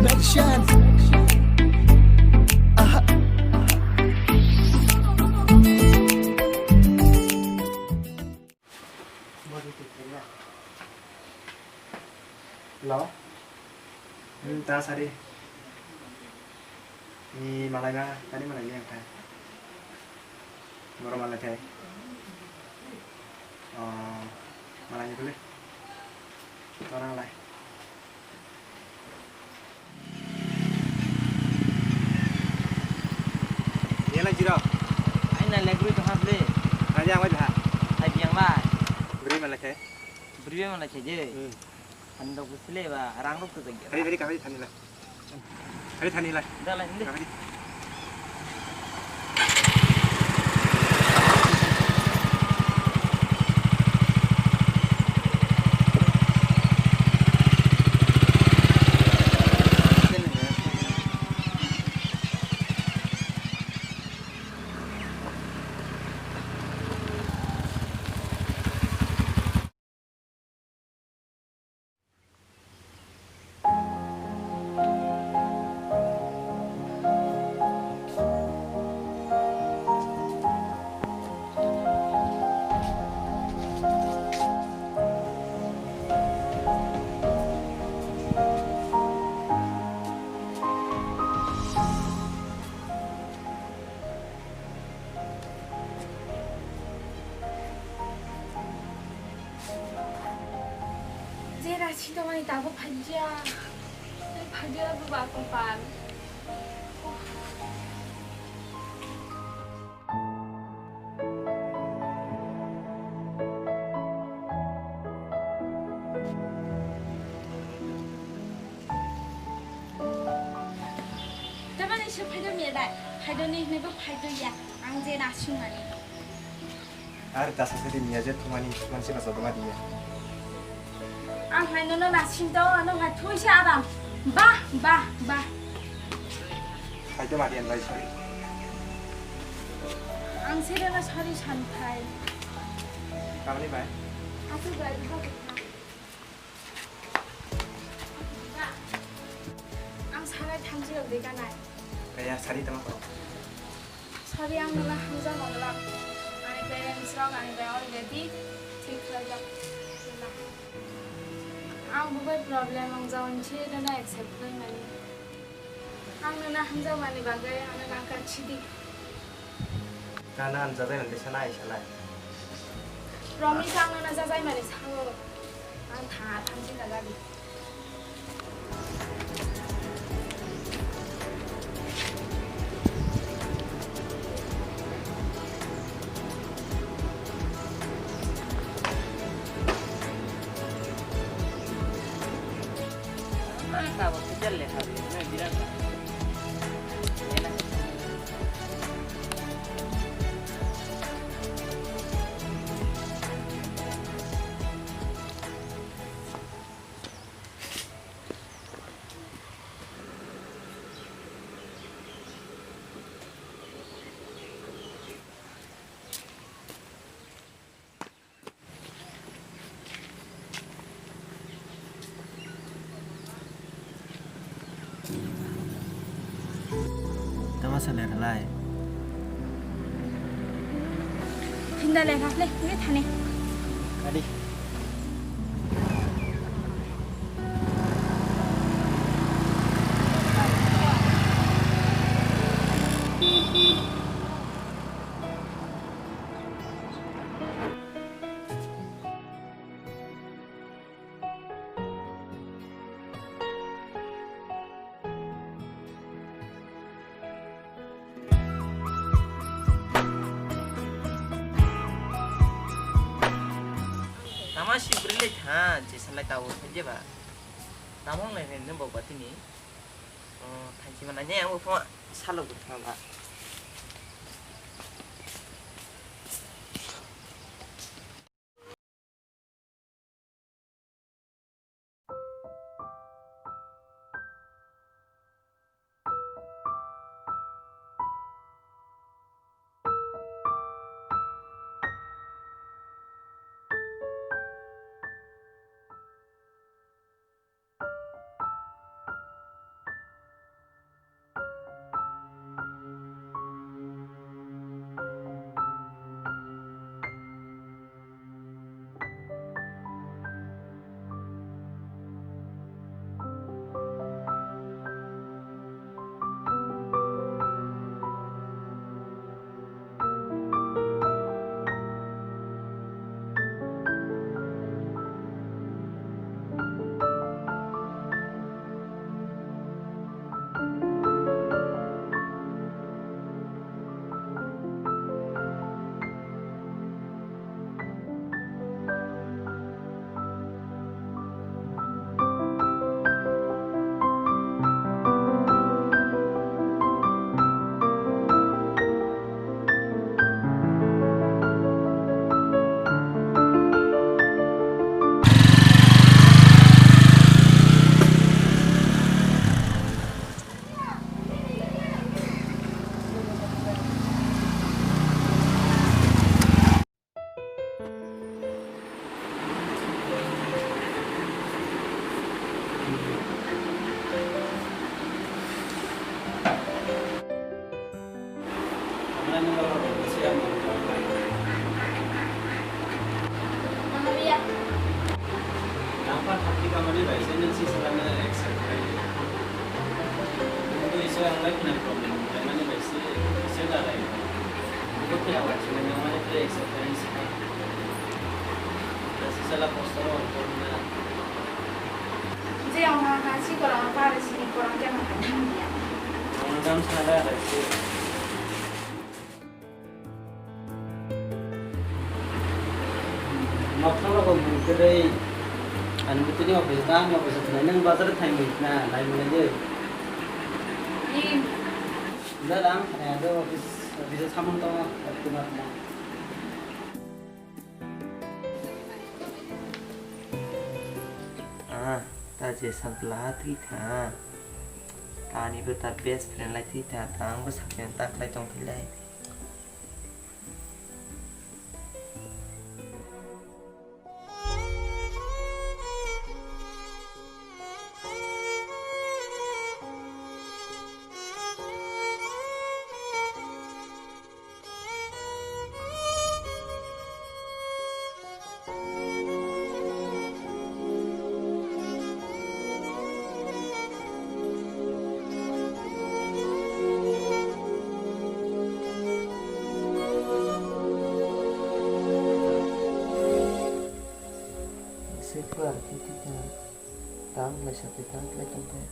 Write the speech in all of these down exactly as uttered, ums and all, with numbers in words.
Action. Aha. Hello. Hmm, ta sari. Ni malai ba, tani malai yang ta. Boro malai thai. Oh, malai ni bole. Torang lai. Yala jiro. Ai na legri to hasle. Raja ang bai bha. Ai biang bai. Bri malai thai. Bri malai thai je. Hmm. Thani rok sile ba rang rok to jagya. Hari hari kahari thani la. Hari thani la. Da la hindi. Kahari. Jera sitongmani tabuk phaikya. Phaikya buba kompan. Tamani se phaido miya dai. Phaido ni hinui bo phaido ya. Ang je nasing mani. Ar da sasa di miya je thumani mansi ba jodoma diya. Ang hai nono nasing to, ano hai thui se aram. Bah, bah, bah. Hai to mari an bai sorry. Ang se nono sorry san phai. Kamani bai? Aku bai, aku bai. Ang sanai thamchi rok dega nai. Kaya sari tama ko. Sari ang nuna hamja mangla. Ani parents rok ani bai already thik khlaijak. Ang bubai problem ang jawan chi dana accept khlai mani. Ang nuna hamja mani bagai ano langkar chidi. Nana ang jajai mani sana ai salai. Promise ang nuna jajai mani sango. Ang tha thamchi kagadi. Tama sa le rwlai. Hinda le rap le, nge thane. Adi. Tama si bwrwi le tha, je sanai tao thai je ba. Tamo nai ne bok ba tini. Oh, thanchi mana ne ang phone salo tha ba. Ang lai khna problem, khlaimani bai se, se da lai. Bo khe awai se, nang mani khe acceptance kha. Da se sala poster o, je ang ha ha si korang, pare sini korang khe ang ha. Ang dam sala lai se. Nokthar rok kwrwi, ani bwtwini office ta, ani office thanai, nwng bazar thangwi na, nai mwnai de. Ni. Dalam, eh, ado office, office samung tongo, office ma thanai. Ah, ta je sabla twi tha. Tani bo ta best friend lai twi tha, ta ang bo sakni ta khlai tong philai. Swiper, titi ta, tang lai sa tang lai tong te.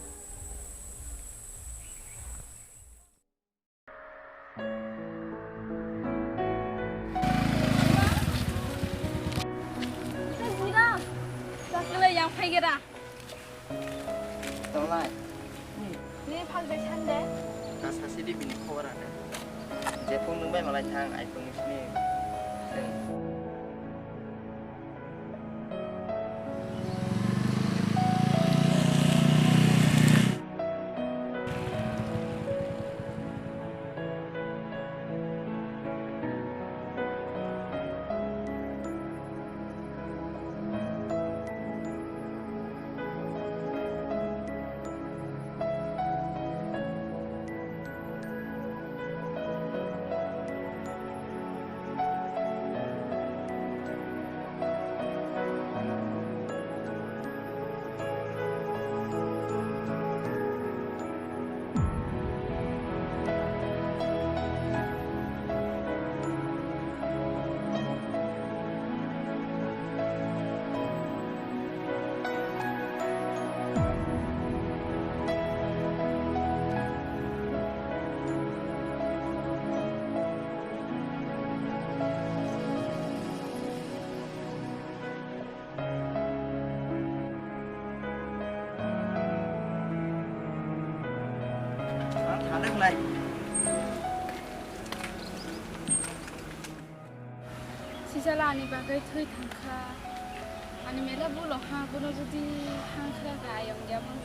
Yang phai gera. Tolai. Ni phal bai san de. Ka sasi di bini khobor ane. Jepung nung bai malai thang, ai pung sini. Ang thana khlai. Sijala ani bagwi thwi thangkha. Ani mela bulo ha, bono jodi hangkhra kha ayang ya, bono